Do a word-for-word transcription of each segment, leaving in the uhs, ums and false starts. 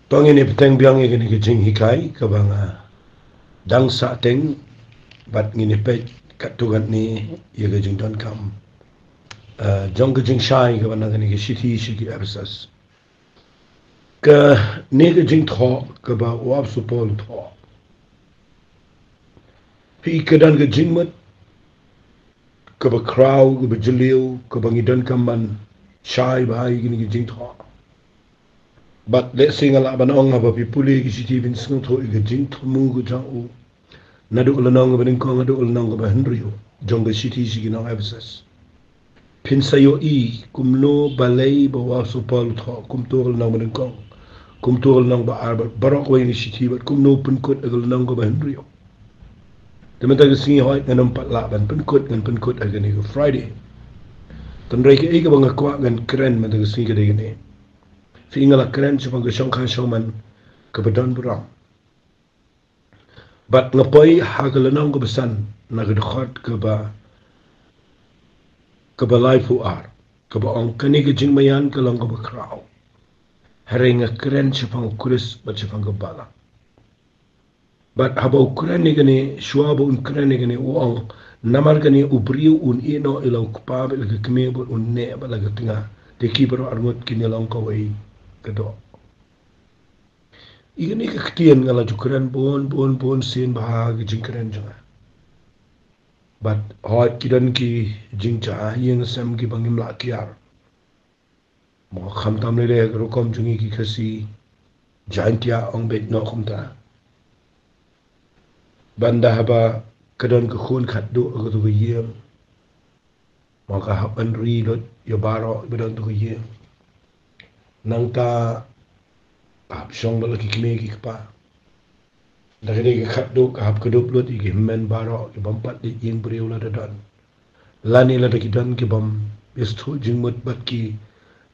To ngin ïa bteng biang ïa kane ka jinghikai kaba nga dang sah teng, bad ngin ïa peit katto katne ïa ka jingdonkam, eh, jong ka jingshai kaba na kane ka shithi sha ki Ephesus. Kane ka jingthoh kaba u apostol Paul u thoh, phi, ka don ka jingmut kaba khraw, kaba jylliew, kaba ngi donkam ban shai bha ïa kine ki jingthoh. Bad lehse nga lah ban ong, haba phi pule ki shithi phin sngewthuh ïa ka jingthmu ka jong u, naduh lynnong kaba nyngkong haduh lynnong kaba hynriew jong ka shithi sha ki nong Ephesus. Phin sa ïohi kumno balei ba u apostol Paul u thoh kumto ha ka lynnong ba nyngkong, kumto ha ka lynnong ba ar, bad baroh kawei na ki shithi, bad kumno u pynkut ha ka lynnong kaba hynriew. Te mynta ka sngi, hooid, ngan ym pat lah ban pynkut, ngan pynkut ha kane ka Friday. Hynrei kaei kaba nga kwah ngan kren mynta ka sngi ka dei kane. Phi, nga la kren shaphang ka shongkha shongman kaba don burom. Bad nga poi ha ka lynnong kaba san na ka dkhot kaba, kaba laiphew ar, kaba ong, kane ka jingmaïan ka long kaba khraw. Hynrei nga kren shaphang u Khrist bad shaphang ka balang. Bad haba u kren ïa kane, shuwa ba un kren ïa kane, u ong, namar kane u briew un ïeh noh ïa la u kpa bad la ka kmie, bad un neh bad la ka tnga, te ki baroh arngut kin ïa long kawei ka doh. Ïa kane ka ktien nga la ju kren bun bun bun sien bha ha ka jingkren jong nga. Bad hooid, ki don ki jingjia ïing sem kiba ngim lah kiar. Mo, khamtam lei lei ka rukom jong ngi ki Khasi, Jaintia, ong beit noh kumta. Ban da haba ka don ka khun khatduh ha kato ka ïing, mo, ka hap ban ri lut ïa baroh ba don ha kato ka ïing. Nangta ka hap shong bad la ki kmie ki kpa. Da ka dei ka khatduh, ka hap kdup lut ïa ki hynmen baroh, ki bym pat leit ïing briew lada don. Lane lada ki don, ki bym ïa sngewthuh jingmut bad ki,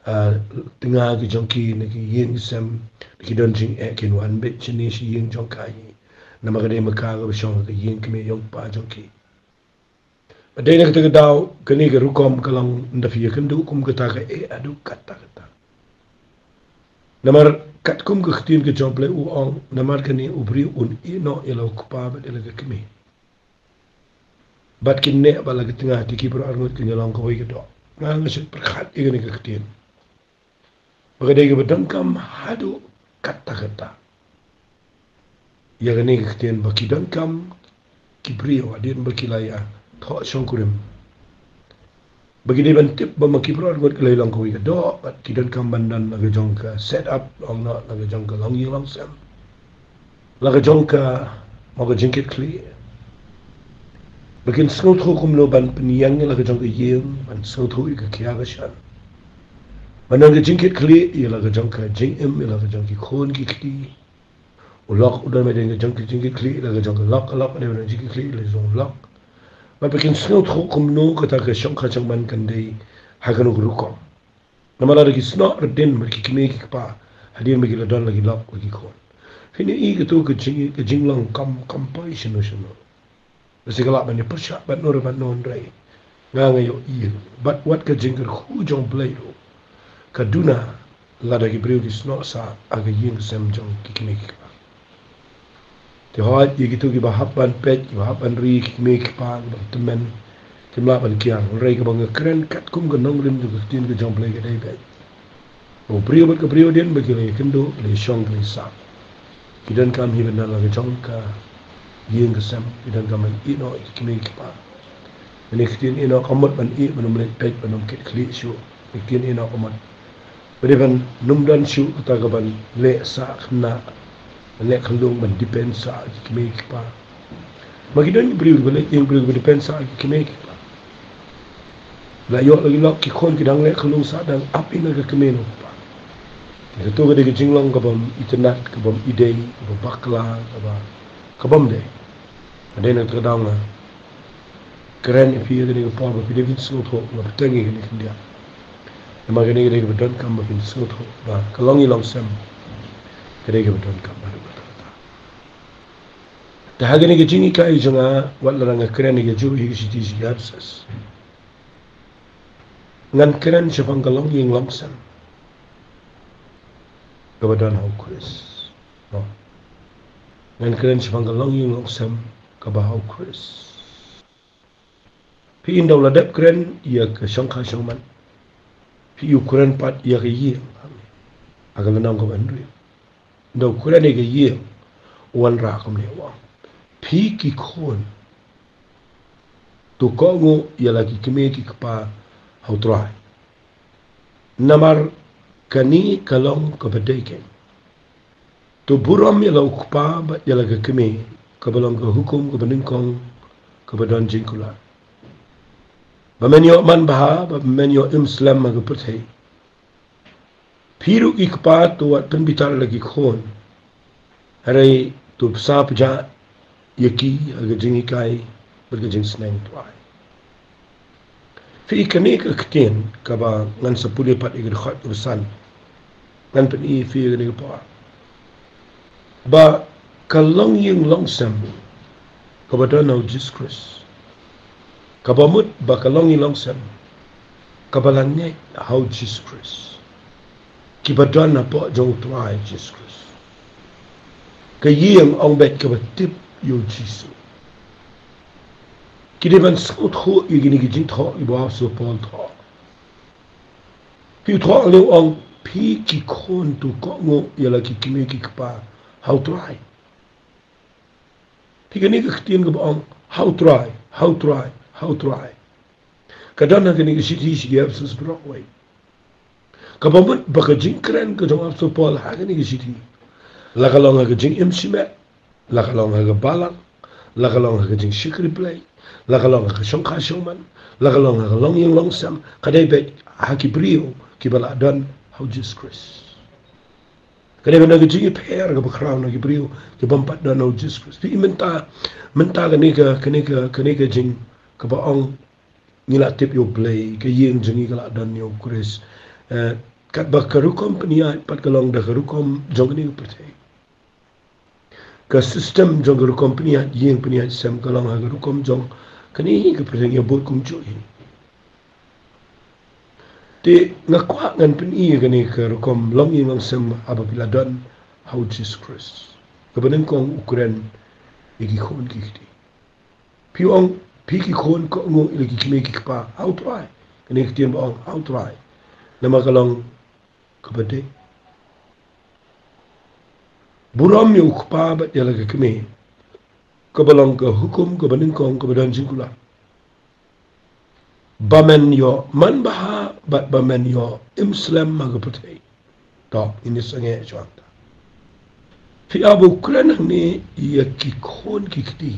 ah, tnga ki jong ki na ki ïing ki sem, da ki don jingeh, kin wan beit shane sha ïing jong ka hi. Namar ka dei ma ka kaba shong ha ka ïing kmie ïong kpa jong ki. Bad dei na kata ka daw, kane ka rukom ka long, ynda phi ïakynduh kum kata, ka eh haduh katta katta. Namar katkum ka ktien ka jong U Blei, u ong, namar kane u briew un ïeh noh ïa la u kpa bad ïa la ka kmie, bad kin neh bad la ka tnga, te ki baroh arngut kin ïa long kawei ka doh. Nga nga shu pyrkhat ïa kane ka ktien, ba ka dei kaba donkam haduh katta katta. Ïa kane ka ktien ba ki donkam ki briew hadien ba ki la ïathoh shongkurim, ba ki dei ban tip ba ma ki baroh arngut ki la ïa long kawei ka doh, bad ki donkam ban don la ka jong ka set up, ong noh, la ka jong ka longïing longsem, la ka jong ka, mo, ka jingkitkhlieh, ba kin sngewthuh kumno ban pynïeng ïa la ka jong ka ïing, ban sngewthuh ïa ka khia ka shan, ban don ka jingkitkhlieh ïa la ka jong ka jingim, ïa la ka jong ki khun ki kti. U lok u don ba dei ka jong ka jingkitkhlieh ïa la ka jong ka lok, ka lok ka dei ba don jingkitkhlieh ïa la jong u lok. Bad ba kin sngewthuh kumno kata ka shongkha shongman kan dei ha kano ka rukom. Namar lada ki snoh rit dien bad ki kmie ki kpa hadien ba ki la don la ki lok la ki khun, phin ïohi kato ka jing, ka jinglong kam, kam poi shano shano. Lehse ka lah ban ïa pyrshah bad no re bad no, hynrei nga nga ïohi bad wat ka jingkyrkhu jong U Blei ruh ka duna lada ki briew ki snoh sah ha ka ïing ka sem jong ki kmie ki kpa. Te hooid, ïa kito kiba hap ban peit, kiba hap ban ri, ki kmie ki kpa, kiba tymmen, kim lah ban kiar. Hynrei kaba nga kren katkum ka nongrim jong ka ktien ka jong U Blei ka dei beit ba u briew bad ka briew hadien ba ki la ïakynduh, ki la ïashong, ki la ïasah, ki donkam hi ban don la ka jong ka ïing ka sem, ki donkam ban ïeh noh ïa ki kmie ki kpa. Kane ka ktien ïeh noh kam mut ban ïeh ban ym leit peit, ban ym kitkhlieh shuh. Kane ka ktien ïeh noh kam mut ba dei ban ym don shuh kata ka ban leh sah khynnah, ban leh khyllung, ban depend sah ki kmie ki kpa. Ma ki don ki briew kiba leit ïing briew kiba depend sah ki kmie ki kpa. La ïoh la ki lok, ki khun ki dang leh khyllung sah, dang ap ïa ka kmie na u kpa. Kato ka dei ka jinglong ka bym itynnad, ka bym idei, ka bym bakla, ka ba, ka bym dei. Ka dei na kata ka daw nga kren ïa phi ïa kane ka por ba phi dei phin sngewthuh, nga bteng ïa kane khyndiat. Namar kane ka dei kaba donkam ba phin sngewthuh ba ka longïing longsem ka dei kaba donkam haduh katta katta. Te ha kane ka jinghikai jong nga, wat la nga kren ïa ka juh hi ka shithi sha ki Ephesus, ngan kren shaphang ka longïing longsem. kaba don ha u Khrist. No. Ngan kren shaphang ka longïing longsem kaba ha u Khrist. Phi ïohi, ynda u la dep kren ïa ka shongkha shongman, phi ïohi u kren pat ïa ka ïing ha ka lynnong kaba hynriew. Ynda u kren ïa ka ïing, u wanrah kumne u ong, phi ki khun, to kohnguh ïa la ki kmie ki kpa ha u Trai. Namar kane ka long kaba dei kein. To burom ïa la u kpa bad ïa la ka kmie, kaba long ka hukum kaba nyngkong kaba don jingkular, ba men ïoh manbha, ba men ïoh im slem ha ka pyrthei. Phi ruh ki kpa, to wat pynbitar la ki khun, hynrei to bsa pjah ïa ki ha ka jinghikai bad ka jingsneng u Trai. Phi ïohi, kane ka ktien kaba ngan sa pule pat ïa ka dkhot kaba san. Ngan pyni ïa phi ïa kane ka por, ba ka longïing longsem kaba don ha u Jisu Khrist, kaba mut ba ka longïing longsem kaba la ngeit ha u Jisu Khrist, kiba don hapoh jong u Trai Jisu Khrist, ka ïing, ong beit, kaba tip ïa u Jisu, ki dei ban sngewthuh ïa kine ki jingthoh kiba u apostol Paul u thoh. Phi, u thoh leh u ong, phi ki khun, to kohnguh ïa la ki kmie ki kpa ha u Trai. Phi, kane ka ktien kaba ong ha u Trai, ha u Trai, ha u Trai, ka don ha kane ka shithi sha ki Ephesus baroh kawei. Kaba mut ba ka jingkren ka jong u apostol Paul ha kane ka shithi, la ka long ha ka jingim shimet, la ka long ha ka balang, la ka long ha ka jingshakri Blei, la ka long ha ka shongkha shongman, la ka long ha ka longïing longsem, ka dei beit ha ki briew kiba la don ha u Jisu Khrist. Ka dei ban don ka jingïapher kaba khraw na ki briew ki bym pat don ha u Jisu Khrist. Phi, mynta, mynta kane ka, kane ka, kane ka jing kaba ong ngi la tip ïa u Blei, ka ïing jong ngi ka la don ïa u Khrist. Eh, katba ka rukom pynïaid pat ka long da ka rukom jong kane ka pyrthei. Ka system jong ka rukom pynïaid ïing pynïaid sem ka long ha ka rukom jong kane ka pyrthei, ïa bud kumjuh hi. Te nga kwah ngan pyni ïa kane ka rukom longïing longsem haba phi la don ha u Jisu Khrist. Kaba nyngkong u kren ïa ki khun ki kti. Phi ong, phi ki khun, kohnguh ïa la ki kmie ki kpa ha u Trai. Kane ka ktien ba ong ha u Trai, namar ka long kaba dei. Burom ïa u kpa bad ïa la ka kmie, kaba long ka hukum kaba nyngkong kaba don jingkular, ba men ïoh manbha bad ba men ïoh im slem ha ka pyrthei. To ngin ïa sangeh shuwa. Phi, haba u kren hangne ïa ki khun ki kti,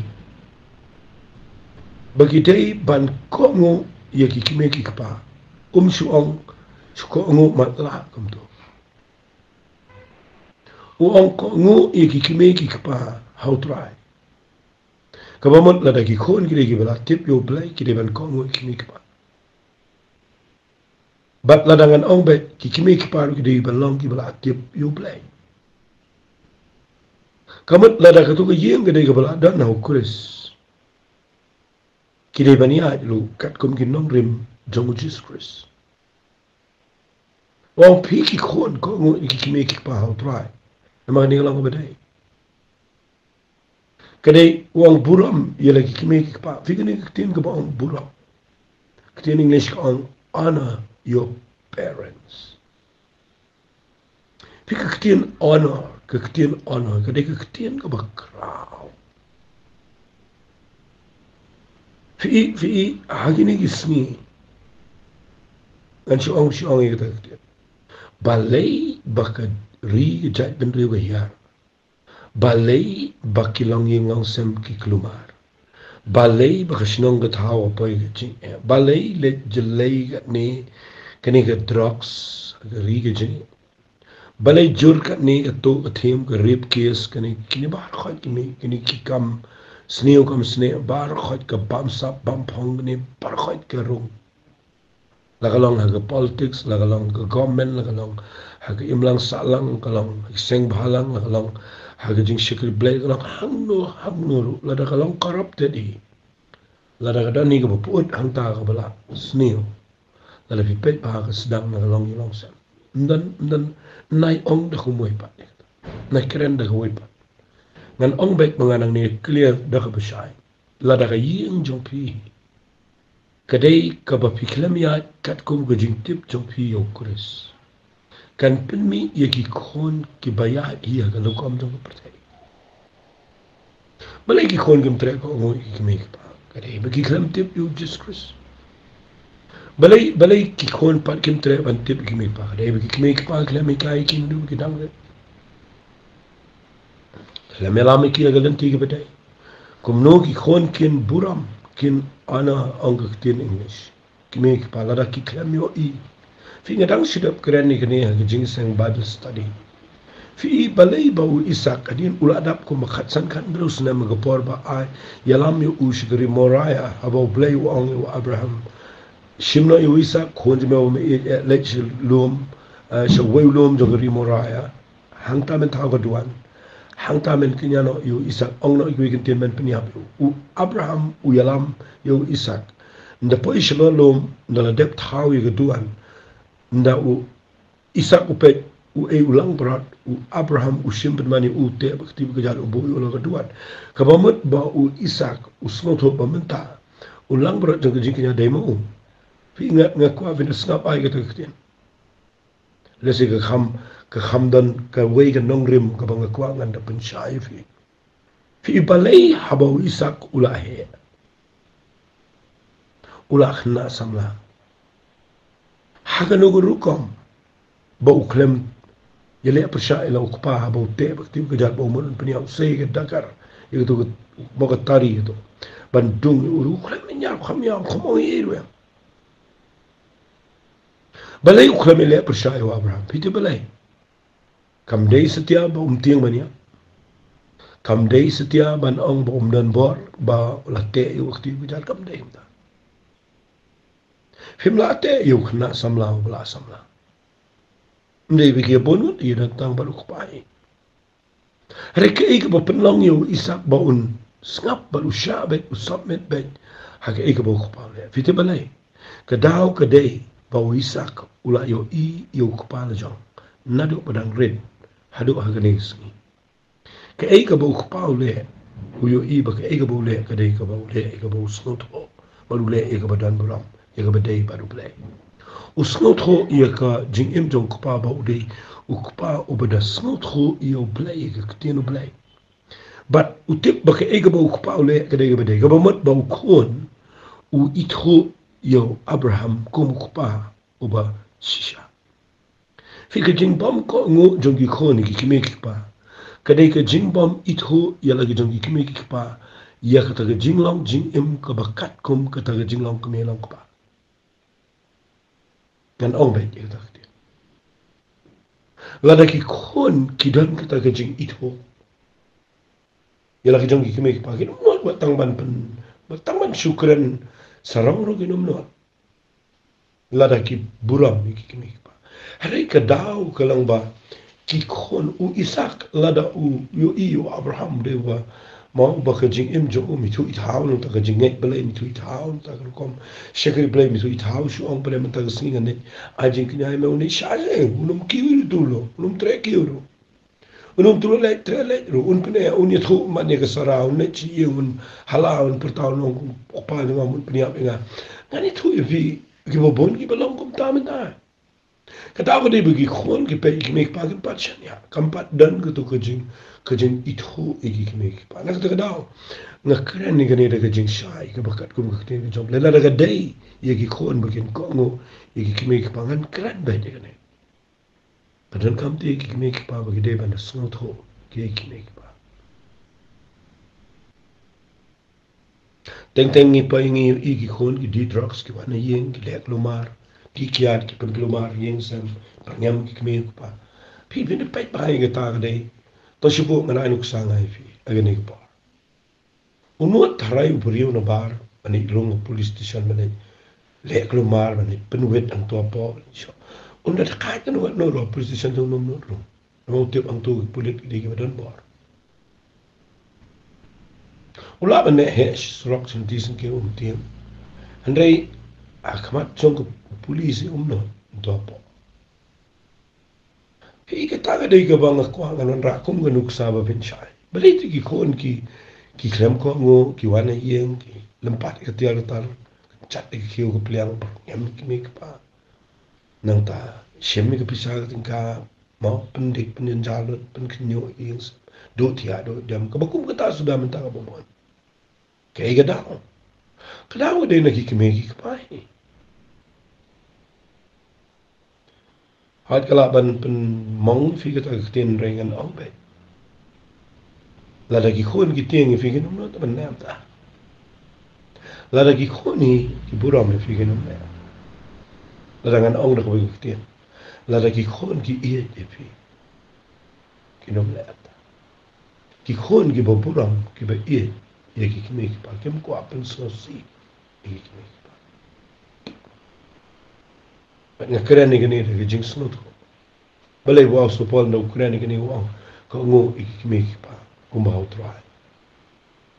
ba ki dei ban kohnguh ïa ki kmie ki kpa, um shu ong shu kohnguh matlah kumto. U ong kohnguh ïa ki kmie ki kpa ha u Trai. Kaba mut lada ki khun ki dei kiba la tip ïa u Blei, ki dei ban kohnguh ïa ki kmie ki kpa. Bad lada ngan ong beit, ki kmie ki kpa ruh ki dei ban long kiba la tip ïa u Blei. Ka mut lada kato ka ïing ka dei kaba la don ha u Khrist, ki dei ban ïaid ruh katkum ki nongrim jong u Jisu Khrist. U ong phi ki khun, kohnguh ïa ki kmie ki kpa ha u Trai. Namar kane ka long kaba dei. Ka dei u ong burom ïa la ki kmie ki kpa. Phi, kane ka ktien kaba ong burom, ka ktien English ka ong honor your parents. Phi, ka ktien honor, ka ktien honor ka dei ka ktien kaba khraw. Phi, phi, ha kine ki sngi ngan shu ong, shu ong ïa kata ka ktien. Balei ba ka ri ka jaitbynriew ka hiar? Balei ba ki longïing longsem ki kulmar? Balei ba ka shnong ka thaw ka poi ka jingeh? Balei leit jyllei katne kane ka drugs ha ka ri ka jingeh? Balei jur katne ka tuh ka thiem, ka rape case, kane, kine baroh khoit, kine, kine ki kam sniew kam snieh baroh khoit, ka bamsap bamphong, kine baroh khoit ka rung. La ka long ha ka politics, la ka long ka government, la ka long ha ka imlang sahlang, ka long ha ka seng bhalang, la ka long ha ka jingshakri Blei, la ka long hangno hangno ruh, lada ka long corrupted hi, lada ka don hi kaba pyut hangta kaba la sniew, lada phi peit bha ka sdang na ka longïing longsem. Ym don, ym don, Nai ong da kawei pat. Nai kren da kawei pat. Ngan ong beit ba ngan nangne clear da kaba shai. Lada ka ïing jong phi ka dei kaba phi khlem ïaid katkum ka jingtip jong phi ïa u Khrist, kan pynmih ïa ki khun kiba ïaid ïa ka rukom jong ka pyrthei. Balei ki khun kim treh ban ong ïa ki kmie ki kpa? Ka dei ba ki khlem tip ïa u Jisu Khrist. Balei, balei ki khun pat kim treh ban tip ïa ki kmie ki kpa? Ka dei ba ki kmie ki kpa khlem hikai ki naduh ba ki dang rit. Khlem ïalam ïa ki ïa ka lynti kaba dei. Kumno ki khun kin burom, kin ana ong ka ktien English. Ki kmie ki kpa lada ki khlem ïohi. Phi, nga dang shu dep kren ïa kane ha ka jingïaseng Bible study. Phi, balei ba u Isak hadien u la dap kumba khatsan khathynriew snem ha ka por ba ai ïalam ïa u sha ka ri Moria, haba U Blei u ong ïa u Abraham, shim noh ïa u Isak khun jong me uba me ïeit, eh, leit sha lum, eh, sha uwei u lum jong ka ri Moria. Hangta men thaw ka duwan. Hangta men kñia noh ïa u Isak, ong noh ïa kiwei ki ktien, men pynïap ïa u. U Abraham u ïalam ïa u Isak. Ynda poi sha lum, ynda la dep thaw ïa ka duwan, ynda u Isak u peit uei u langbrot, u Abraham u shim pynban ïa u, teh bad ka kti bad ka kjat, u buh ïa u ha ka duwan. Kaba mut ba u Isak u sngewthuh ba mynta u langbrot jong ka jingkñia dei ma u. Phi, nga, nga kwah phin da sngap ai kata ka ktien. Lehse ka kham, ka kham don kawei ka nongrim kaba nga kwah ngan da pynshai ïa phi. Phi, balei haba u Isak u la heh, u la khynnah samla? Ha kano ka rukom ba u khlem ïaleh pyrshah ïa la u kpa haba u teh bad ka kti bad ka kjat, ba u mut un pynïap, u sei ka dakar ïa kato ka, mo, ka tari kato, ban dung ïa u ruh? U khlem ïa, u khlem ïa, u khlem ong ei ei ruh. Balei u khlem ïaleh pyrshah ïa u Abraham? Phi tip balei? Kam dei satia ba um tieng ban ïap. Kam dei satia ban ong ba um don bor ba u la teh ïa u ha ka kti bad ka kjat, kam dei kumta. Phim lah teh ïa u khynnah samla uba la samla. Ym dei ba ki ïa bun ngut, ïa don tang bad u kpa hi. Hynrei kaei kaba pynlong ïa u Isak ba un sngap bad u shah beit, u submit beit ha kaei kaba u kpa u leh? Phi tip balei? Ka daw ka dei ba u Isak u la ïohi ïa u kpa la jong naduh ba dang rit haduh ha kane ka sngi. Kaei kaba u kpa u leh, u ïohi ba kaei kaba u leh ka dei kaba u leh ïa kaba u sngewthuh, bad u leh ïa kaba don burom, ïa kaba dei bad U Blei. U sngewthuh ïa ka jingim jong u kpa ba u dei u kpa uba da sngewthuh ïa U Blei, ïa ka ktien U Blei. Bad u tip ba kaei kaba u kpa u leh ka dei kaba dei. Kaba mut ba u khun u ithuh ïa u Abraham kum u kpa uba shisha. Phi, ka jingbym kohnguh jong ki khun ïa ki kmie ki kpa ka dei ka jingbym ithuh ïa la ki jong ki kmie ki kpa ïa kata ka jinglong jingim kaba katkum kata ka jinglong kmie long kpa. Ngan ong beit ïa kata ka ktien. Lada ki khun ki don kata ka jingithuh ïa la ki jong ki kmie ki kpa, kin ym nud ba tang ban pyn, ba tang ban shu kren sarong ruh kin ym nud. Lada ki burom ïa ki kmie ki kpa. Hynrei ka daw ka long ba ki khun, u Isak, lada u ïohi ïa u Abraham dei uba, mo, uba ka jingim jong u, um ithuh ithaw na ka bynta ka jingngeit Blei, um ithuh ithaw na ka bynta ka rukom shakri Blei, um ithuh ithaw shu ong Blei mynta ka sngi ngan leit ai jingkñia ïa me, un leit shah seh, un ym kiew ruh, un ym treh kiew ruh. Un ym treh leit, treh leit ruh, un pyneh, un ïathuh man ïa ka Sara, un leit sha ïing, un hala, un pyrta, un ong, ko kpa jong nga, un pynïap ïa nga. Ngan ïathuh ïa phi, kiba bun kiba long kumta mynta. Ka daw ka dei ba ki khun ki peit ïa ki kmie ki kpa kim pat shaniah, kam pat don kato ka jing, ka jingithuh ïa ki kmie ki kpa. Na kata ka daw nga kren ïa kane da ka jingshai kaba katkum ka ktien ka jong U Blei. Lada ka dei ïa ki khun ba kin kohnguh ïa ki kmie ki kpa, ngan kren beit ïa kane. Ka donkam te ki kmie ki kpa ba ki dei ban da sngewthuh ki kmie ki kpa. Teng teng ngi poi ngi ïohi ki khun ki die drugs, ki wan na ïing, ki leh kulmar, ki kiad, ki pynkulmar ïing sem, pyrngem ki kmie ki kpa. Phi, phin da peit bha ïa kata ka dei. To shu buh ngan ai nuksa nga ïa phi ha kane ka por. Un nud tharai u briew na bar ban leit rung ha police station, ban leit leh kulmar, ban leit pynwit hangto hapoh, ban leit shoh. Un da kait kan nud, nud rung ha police station, te un nud rung. Namar u tip hangto ki pulit ki dei kiba don bor. U lah ban leh heh surok sha lynti syngkiew, um tieng. Hynrei ha khmat jong ka police um nud hangto hapoh. Phi, kata ka dei kaba nga kwah ngan wanrah kum ka nuksa ba phin shai. Balei te ki khun ki, ki khlem kohnguh, ki wan ha ïing, ki lympat ïa ka tiar ka tar, jat ïa ka khiew ka pliang, ngem ki kmie ki kpa. Nangta shim ïa ka pisa ka tyngka, mo, pyndik, pynjynjar lut, pynkhynñiuh ïing sem, duh thiah, duh dem, kaba kum kata suda mynta kaba bun. Kaei ka daw? Ka daw ka dei na ki kmie ki kpa hi. Hooid, ka lah ban pynmong ïa phi kata ka ktien, hynrei ngan ong beit, lada ki khun ki tieng ïa phi, kin ym nud ban neh bynta. Lada ki khun hi ki burom ïa phi, kin ym neh. Lada ngan ong da kawei ka ktien, lada ki khun ki ïeit ïa phi, kin ym neh bynta. Ki khun kiba burom, kiba ïeit ïa ki kmie ki kpa, kim kwah pynsngewsih ïa ki kmie ki kpa. Bad nga kren ïa kane da ka jingsngewthuh. Balei u Apostol Paul ynda u kren ïa kane u ong, kohnguh ïa ki kmie ki kpa kumba ha U Trai.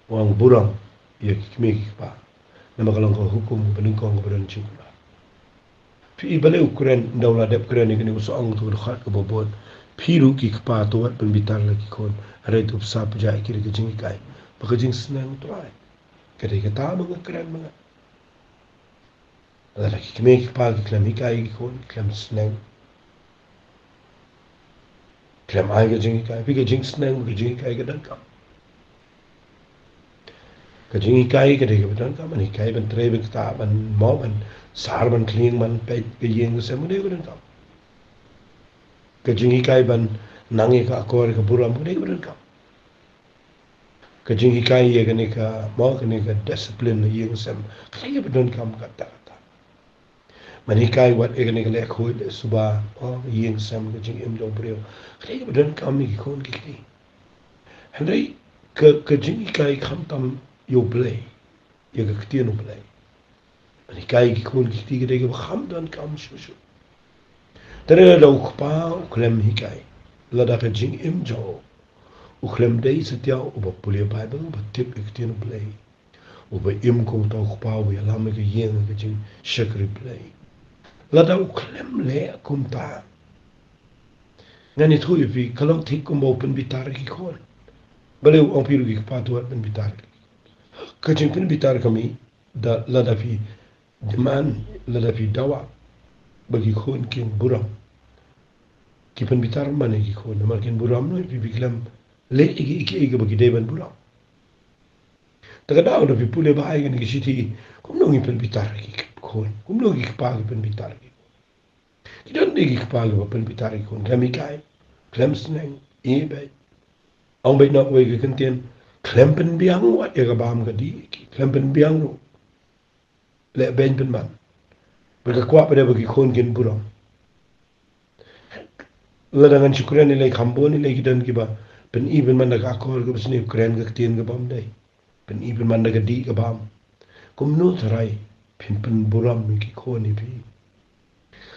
U ong burom ïa ki kmie ki kpa, namar ka long ka hukum kaba nyngkong kaba don jingkular. Phi i, balei u kren, ynda u la dep kren ïa kane u sa ong ha kato ka dkhot kaba bud, phi ruh ki kpa to wat pynbitar la ki khun, hynrei to pynjah ïa ki da ka jinghikai bad ka jingsneng U Trai. Ka dei kata ba nga kren ma nga. Lada ki kmie ki kpa ki khlem hikai ki khun, ki khlem sneng, khlem ai ka jinghikai, phi, ka jingsneng, ka jinghikai ka donkam. Ka jinghikai ka dei kaba donkam, ban hikai, ban trei, ban ktah, ban mo, ban sar, ban khlieng, ban peit ka ïing ka sem, ka dei kaba donkam. Ka jinghikai ban nang ïa ka akor ka burom, ka dei kaba donkam. Ka jinghikai ïa kane ka, mo, kane ka discipline ha ïing sem, ka dei kaba donkam katta katta. Ban hikai wat ïa kane ka leh khuid leh suba, mo, ïing sem, ka jingim jong u briew, ka dei kaba donkam ïa ki khun ki kti. Hynrei ka, ka jinghikai khamtam ïa U Blei, ïa ka ktien U Blei. Ban hikai ki khun ki kti ka dei kaba kham donkam shuh shuh. Te lada u kpa u khlem hikai, lada ka jingim jong u, u khlem dei satia uba pule Baibl, uba tip ïa ka ktien U Blei, uba im kum uta u kpa uba ïalam ïa ka ïing, ïa ka jingshakri Blei, lada u khlem leh kumta, ngan ïathuh ïa phi, ka long thik kumba u pynbitar ïa ki khun. Balei u ong phi ruh ki kpa to wat pynbitar? Ka jingpynbitar ka mih da lada phi demand, lada phi dawa ba ki khun kin burom, ki pynbitar man ïa ki khun, namar kin burom noh, phi, phi khlem leh ïa ki, ïa ki, ïa ki ba ki dei ban burom. Te ka daw da phi pule ba ai kane ka shithi, kumno ngi pynbitar ïa ki khun, kumno ki kpa ki pynbitar ïa ki khun. Ki don de ki kpa kiba pynbitar ïa ki khun, khlem hikai, khlem sneng, ïeit beit. Ong beit noh kawei ka kyntien, khlem pynbiang wat ïa ka bam ka dih, khlem pynbiang ruh. Leh beiñ pynban. Bad ka kwah pat de ba ki khun kin burom. Lada ngan shu kren ïalei kham bun, ïalei ki don kiba pyni pynban da ka akor kaba sniew, kren ka ktien ka bym dei. Pyni pynban da ka dih ka bam. Kumno tharai phin pynburom ïa ki khun ïa phi?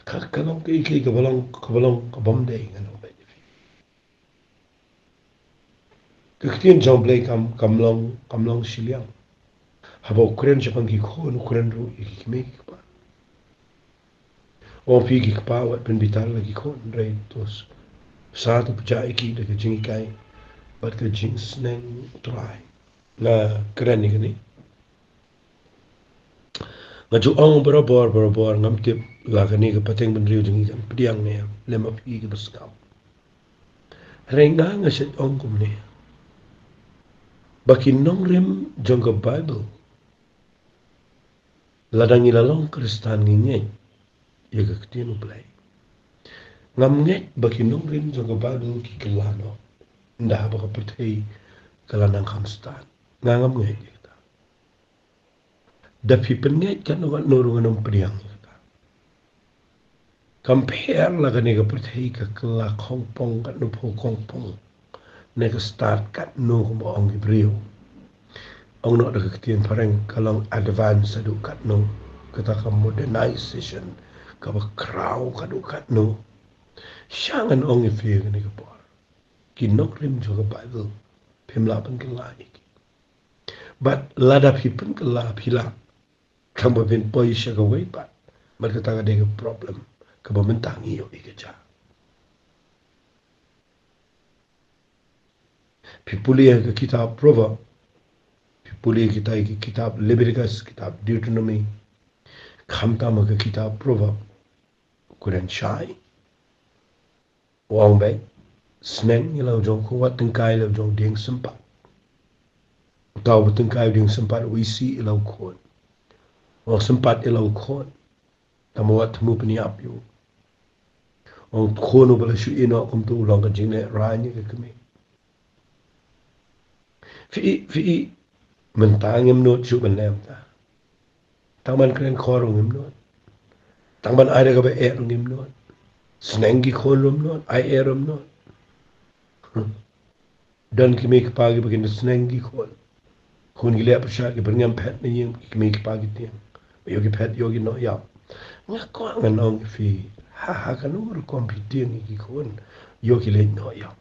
Ka, ka long kaei kaei kaba long, kaba long ka bym dei, ngan ong beit ïa phi. Ka ktien jong U Blei kam, kam long, kam long shiliang. Haba u kren shaphang ki khun, u kren ruh ïa ki kmie ki kpa. U ong, phi ki kpa wat pynbitar la ki khun, hynrei to sa, to pynjah ïa ki da ka jinghikai bad ka jingsneng U Trai. Nga kren ïa kane. Nga ju ong barabor, barabor, ngam tip la kane ka pateng bynriew jong ngi kan pdiang ne em, lem ma phi kiba sngap. Hynrei nga, nga shait ong kumne, ba ki nongrim jong ka Baibl, lada ngi la long Khristan, ngi ngeit ïa ka ktien U Blei. Ngam ngeit ba ki nongrim jong ka Baibl ki kylla noh ynda haba ka pyrthei ka la nang kham stad. Nga ngam ngeit ïa kata. Da phi pynngeit katno katno ruh ngan ym pdiang ïa kata. Kam pher la kane ka pyrthei ka kylla khongpong katno pho khongpong, ne ka stad katno kumba ong ki briew. Ong noh da ka ktien phareng, ka long advance haduh katno, kata ka modernization kaba khraw haduh katno. Sha ngan ong ïa phi kane ka por, ki nongrim jong ka Baibl phim lah pynkylla ïa ki. Bad lada phi pynkylla, phi lah, tang ba phin poi sha kawei pat. Bad kata ka dei ka problem kaba mynta ngi ïohi ka jia. Phi pule ha ka kitab Proverb, phi pule kita ki kitab Leviticus, kitab Deuteronomy, khamtam ha ka kitab Proverb, u kren shai. U ong beit, sneng ïa la u jong u khun, wat tyngkai ïa la u jong u dieng sympat. Uta uba tyngkai u dieng sympat u isih ïa la u khun. U ong sympat ïa la u khun. Tang ba wat thmu pynïap ïa u. U ong khun uba la shu ïeh noh kumto u long ka jingleh rain ïa ka kmie. Phi i, phi i, mynta ngim nud shuh ban leh mynta. Tang ban kren khor ruh ngim nud. Tang ban ai da kaba eh ruh ngim nud. Sneng ki khun ruh ngim nud, ai eh ruh ngim nud. Hmm. Don ki kmie ki kpa kiba kin da sneng ki khun. Khun ki leh pyrshah, ki byrngem phet na ïing, ki kmie ki kpa ki tieng. Ïoh ki phet, ïoh ki noh ïap. Nga kwah ngan ong ïa phi, ha, ha kano ka rukom phi tieng ïa ki khun, ïoh ki leit noh ïap.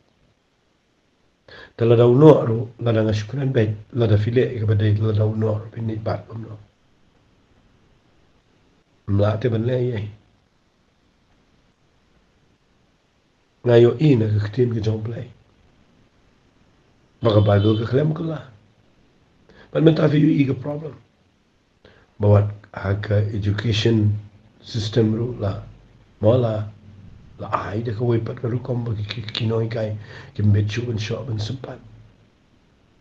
Te lada u noh ruh, lada nga shu kren beit, lada phi leh ïa kaba dei, lada u noh ruh phin leit bat bym noh. Ym lah te ban leh ei ei. Nga ïohi na ka ktien ka jong U Blei ba ka Baibl ka khlem kylla. Bad mynta phi ïohi ka problem ba wat ha ka education system ruh la, mo la, la ai da kawei pat ka rukom ba ki, ki, ki nonghikai kim bit shuh ban shoh ban sympat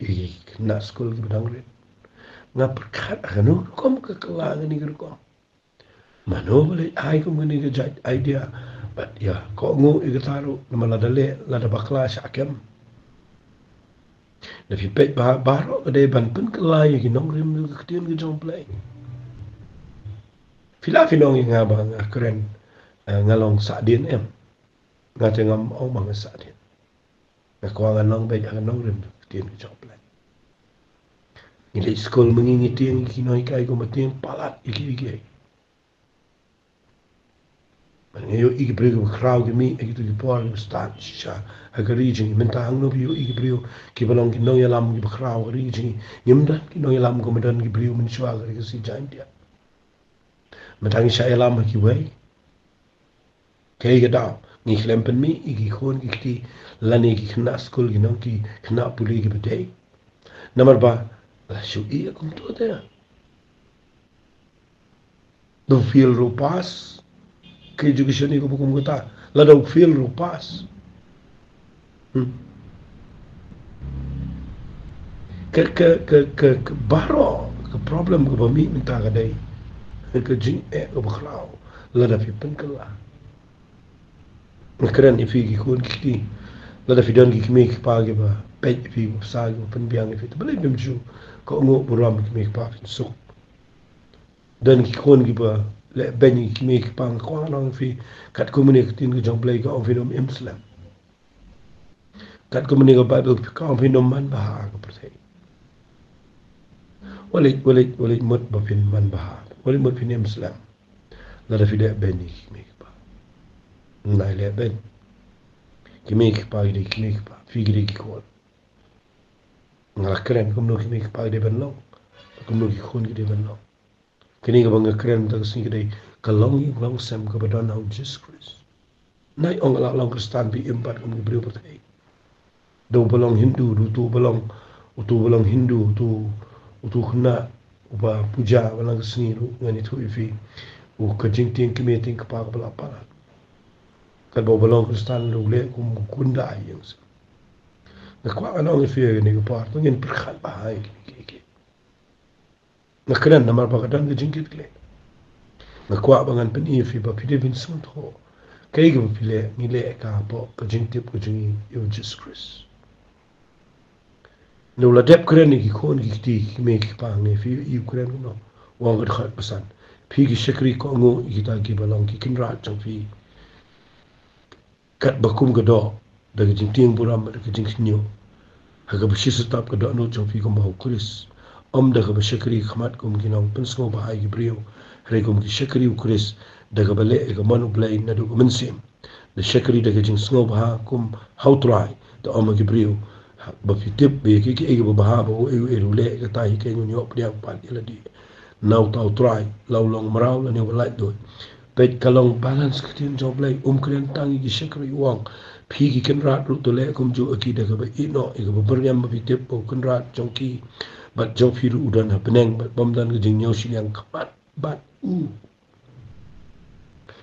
ïa ki khynnah skul kiba dang rit. Nga pyrkhat ha kano ka rukom ka kylla kane ka rukom. Mano ba leit ai kum kane ka jait idea? Bad ïa, kohnguh ïa kata ruh, namar lada leh, lada bakla shah kem. Da phi peit ba, baroh ka dei ban pynkylla ïa ki nongrim ka ktien ka jong U Blei. Phi lah phin ong ïa nga ba nga kren, eh, nga long sahdien, em. Nga te ngam ong ba nga sahdien. Nga kwah ngan long beit ha ka nongrim ka ktien ka jong U Blei. Ngi leit skul ma ngi, ngi tieng ïa ki nonghikai kumba tieng palat ïa kiei kiei. Nga ïohi ki briew kiba khraw ki mih ha kito ki por kiba stad shisha ha ka ri jong ngi. Mynta hangno phi ïohi ki briew kiba long ki nongïalam kiba khraw ha ka ri jong ngi? Ngim don ki nongïalam kumba don ki briew mynshuwa ha ka ri Khasi Jaintia. Mynta ngi shah ïalam ha kiwei. Kaei ka daw? Ngi khlem pynmih ïa ki khun ki kti lane ki khynnah skul, ki nong, ki khynnah pule kiba dei. Namar ba la shu ïa kumto te. Da u fail ruh u pass. Ka education ïa ka ba kum kata. Lada u fail ruh u pass. Hmm. Ka, ka, ka, ka, ka baroh ka problem kaba mih mynta ka dei ka jingeh kaba khraw lada phi pynkylla. Nga kren ïa phi ki khun ki kti, lada phi don ki kmie ki kpa kiba peit ïa phi, kiba bsa, kiba pynbiang ïa phi, te balei phim ju kohnguh burom ïa ki kmie ki kpa, phin suk. Don ki khun kiba leh beiñ ïa ki kmie ki kpa, nga kwah ngan ong ïa phi, katkum kane ka ktien ka jong U Blei ka ong phin ym im slem. Katkum kane ka Baibl ka ong phin ym manbha ha ka pyrthei. Wat leit, wat leit, wat leit mut ba phin manbha. Wat leit mut phin im slem. Lada phi leh beiñ ïa ki kmie ki kpa. Ym dei leh beiñ. Ki kmie ki kpa ki dei ki kmie ki kpa. Phi ki dei ki khun. Nga la kren kumno ki kmie ki kpa ki dei ban long, kumno ki khun ki dei ban long. Kane kaba nga kren mynta ka sngi ka dei ka longïing longsem kaba don ha U Jisu Khrist. Nai ong la long Khristan phi im pat kum ki briew pyrthei. Da uba long Hindu, da uto uba long, uto uba long Hindu, uto, uto u khynnah uba puja ba la ka sngi ruh ngan ïathuh ïa phi. U ka jingtieng kmie tieng kpa kaba la palat. Katba uba long Khristan ruh u leh kum u khyndai ïing seng. Nga kwah ngan ong ïa phi ha kane ka por, to ngin pyrkhat bha ïa kine kiei kiei. Nga kren namar ba ka don ka jingkit khlieh. Nga kwah ba ngan pyni ïa phi ba phi dei ban sngewthuh kaei kaba phi leh, ngi leh ka hapoh ka jingtip ka jong ngi ïa U Jisu Khrist. Ngi la dep kren ïa ki khun ki kti, ki kmie ki kpa, ngi, phi ïohi u kren kumno? U ong ka dkhot ba san, phi ki shakri, kohnguh ïa kita kiba long ki kynrad jong phi. Katba kum ka doh, da ka jingtieng burom, da ka jingkhynñiuh, ha kaba shi step ka dohnud jong phi kumba ha U Khrist. Ym da kaba shakri khmat kum ki nongpynsngewbha ïa ki briew, hynrei kum ki shakri U Khrist, da kaba leh ïa ka mon U Blei naduh ka mynsiem. Da shakri da ka jingsngewbha kum ha U Trai, da ym ha ki briew. Ba phi tip ba ïa kiei kiei kiba bha ba uei uei ruh u leh, kata hi kein un ïoh pdiang pat ïa lade na uta U Trai, la u long mraw lane uba laitluid. Peit, ka long balance ka ktien jong U Blei, um kren tang ïa ki shakri, u ong, Phi ki kynrad ruh to leh kumjuh ïa ki da kaba ïehnoh, ïa kaba byrngem ba phi tip ba u kynrad jong ki bad jong phi ruh u don ha bneng bad bym don ka jingñiew shiliang khmat bad u.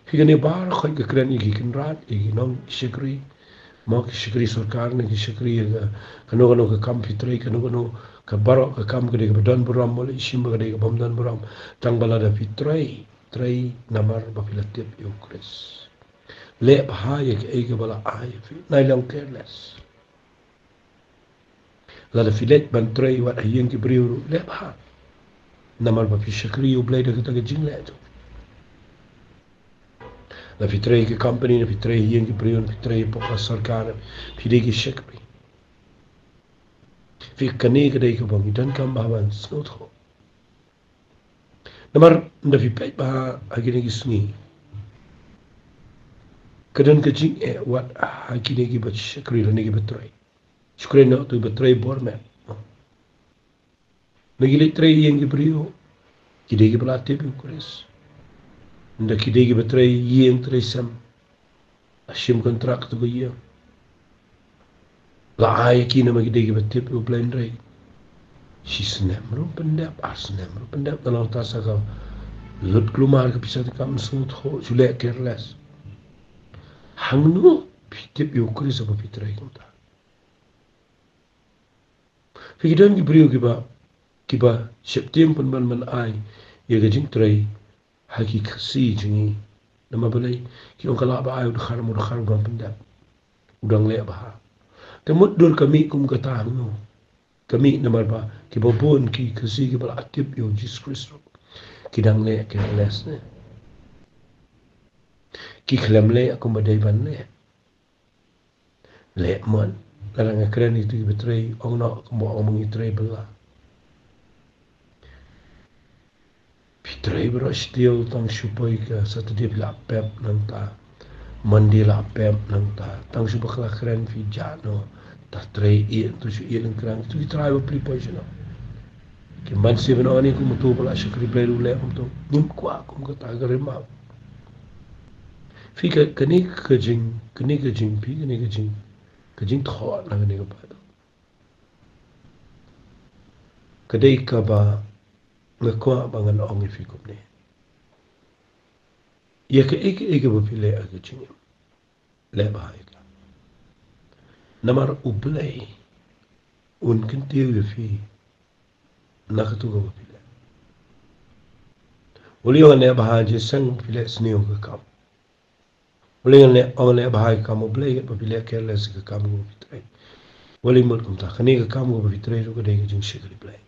Phi kane baroh ka kren ïa ki kynrad, ïa ki nong shakri, mo ki shakri sorkar ne ki shakri ïa ka, kano kano ka kam phi trei, kano kano ka baroh ka kam ka dei kaba don burom, mo leh shim ba ka dei kaba bym don burom, tang ba lada phi trei, trei namar ba phi la tip ïa u Khrist. Leh bha ïa kaei kaba la ai ïa phi, nai long careless. Lada phi leit ban trei wat ha ïing ki briew ruh leh bha. Namar ba phi shakri ïa u Blei da kata ka jingleh jong phi. Lada phi trei ki company, lada phi trei ha ïing ki briew, lada phi trei hapoh ka sorkar, phi dei ki shakri. Phi kane ka dei kaba ngi donkam bha ban sngewthuh. Namar ynda phi peit bha ha kine ki sngi, ka don ka jingeh wat ha kine kiba shakri lane kiba trei. Shu kren noh ïa uto ba trei bor met. Ynda ki leit trei ïing ki briew, ki dei kiba la tip ïa u Khrist. Ynda ki dei kiba trei ïing trei sem, la shim kontrak ïa uto ka ïing. La ai ïa ki namar ki dei kiba tip ïa u Blei, hynrei shi snem ruh pyndep, ar snem ruh pyndep, ka long ta sa ka lut kulmar ka pisa, te kam sngewthuh, shu leh careless. Hangno phi tip ïa u Khrist haba phi trei kumta? Phi, ki don ki briew kiba, kiba sheptieng pynban ban ai ïa ka jingtrei ha ki Khasi jong ngi. Namar balei? Ki ong ka lah ba ai u dkhar, mo u dkhar u dang pyndep, u dang leh bha. Te mut dur ka mih kum kata hangno? Ka mih namar ba kiba bun ki Khasi kiba la tip ïa u Jisu Khrist ruh ki dang leh careless ne, ki khlem leh kumba dei ban leh. Leh mon, lada nga kren ïa kito kiba trei, ong noh kumba ong ba ngi trei bylla. Phi trei baroh shi taïew, tang shu poi ka Saturday phi la pep nangta, Monday la pep nangta, tang shu bakla kren phi jah noh, ta trei ïa, to shu ïa lyngkhrang, kito ki trai bapli poi shano. Kim ban sngewbha ïa une kumto ba la shakri Blei ruh leh kumto. Ngim kwah kum kata, ka rim ah. Phi, ka, kane ka jing, kane ka jing, phi, kane ka jing, ka jingthoh na kane ka Baibl, ka dei kaba nga kwah ba ngan ong ïa phi kumne. Ïa kaei kaei kaba phi leh ha ka jingim, leh bha ïa ka. Namar u Blei un kyntiew ïa phi na kato kaba phi leh. Balei ong leh bha ha jingseng, phi leh sniew ka kam? Balei ong leh, ong leh bha ha ka kam u Blei, katba phi leh careless ha ka kam kaba phi trei? Balei mut kumta? Kane ka kam kaba phi trei ruh ka dei ka jingshakri Blei.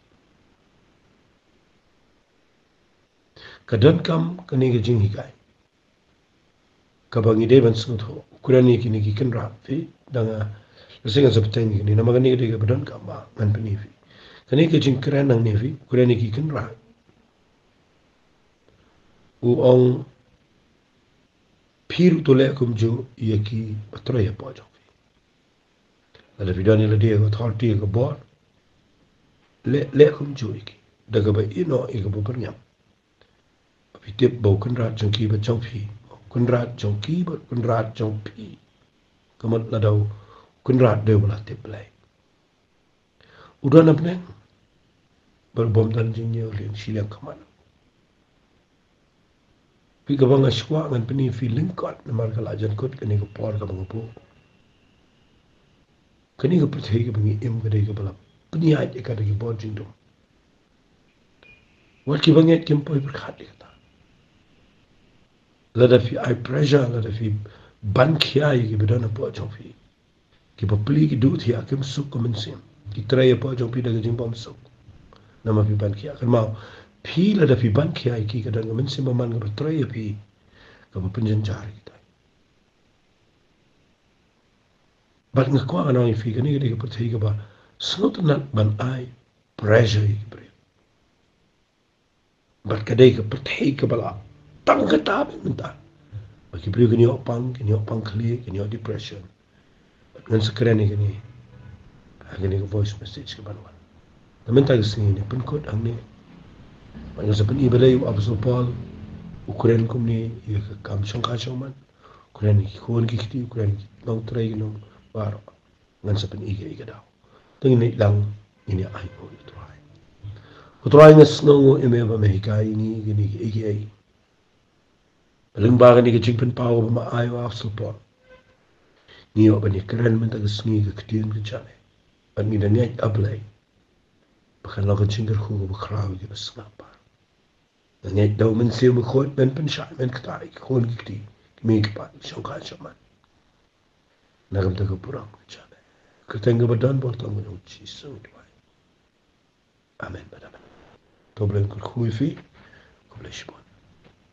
Ka donkam kane ka jinghikai kaba ngi dei ban sngewthuh. U kren ïa kine ki kynrad, phi, dang, ah, lehse ngan sa bteng ïa kine namar kane ka dei kaba donkam ba ngan pyni phi. Kane ka jingkren nangne, phi, u kren ïa ki kynrad. U ong, phi ruh to leh kumjuh ïa kiba trei hapoh jong phi. Lada phi don ïa lade ka authority, ka bor, leh, leh kumjuh ïa ki da kaba ïehnoh, ïa kaba byrngem. Ba phi tip ba u kynrad jong ki bad jong phi, u kynrad jong ki bad u kynrad jong phi, ka mut lada u kynrad dei uba la tip Blei, u don ha bneng bad u bym don jingñiew shiliang khmat. Phi, kaba nga sngewkwah ngan pyni phi lyngkot namar ka la jan kut kane ka por kaba nga buh. Kane ka pyrthei kaba ngi im ka dei kaba la pynïaid ïa ka da ki bor jingdum. Wat kiba ngeit kim poi pyrkhat ïa kata. Lada phi ai pressure, lada phi ban khia ïa kiba don hapoh jong phi, ki bapli ki duh thiah, kim suk ka mynsiem. Ki trei hapoh jong phi da ka jingbymsuk namar phi ban khia. Kynmaw, phi lada phi ban khia ïa ki, ka don ka mynsiem bymman kaba trei ïa phi, kaba pynjynjar ïa kita. Bad nga kwah ngan ong ïa phi, kane ka dei ka pyrthei kaba sngewtynnat ban ai pressure ïa ki briew. Bad ka dei ka pyrthei kaba la tang kata beit mynta. Ba ki briew kin ïoh pang, kin ïoh pang khlieh, kin ïoh depression. Bad ngan sa kren ïa kane ha kane ka voice message kaban wan. Te mynta ka sngi ne pynkut hangne. Bad ngan sa pyni balei u Apostol Paul u kren kumne ïa ka kam shongkha shongman. Kren ki khun ki kti, kren ki nongtrei ki nong baroh. Ngan sa pyni ïa ka daw. Tang ine lang ine ai ko ïa u Trai. Ko Trai nga sngew ïa me ba me hikai ïa ngi kine ki ei ki ei. Lyngba kane ka jingpynpaw ba ma ai u Apostle Paul. Ngi ïoh ban ïakren mynta ka sngi ka ktien ka jong me. Bad ngi da ngeit A Blei ba kan long ka jingkyrkhu kaba khraw ïa kiba sngap bha. Nga ngeit da u Mynsiem Bakhuid men pynshai men kta ïa ki khun ki kti, ki kmie ki kpa, ki shongkha shongman. Na ka bynta ka burom ka jong me. Kyrteng kaba don bor tang ka jong U Jisu ngi duwai. Amen bad amen. To Blei un kyrkhu ïa phi. Khublei shibun.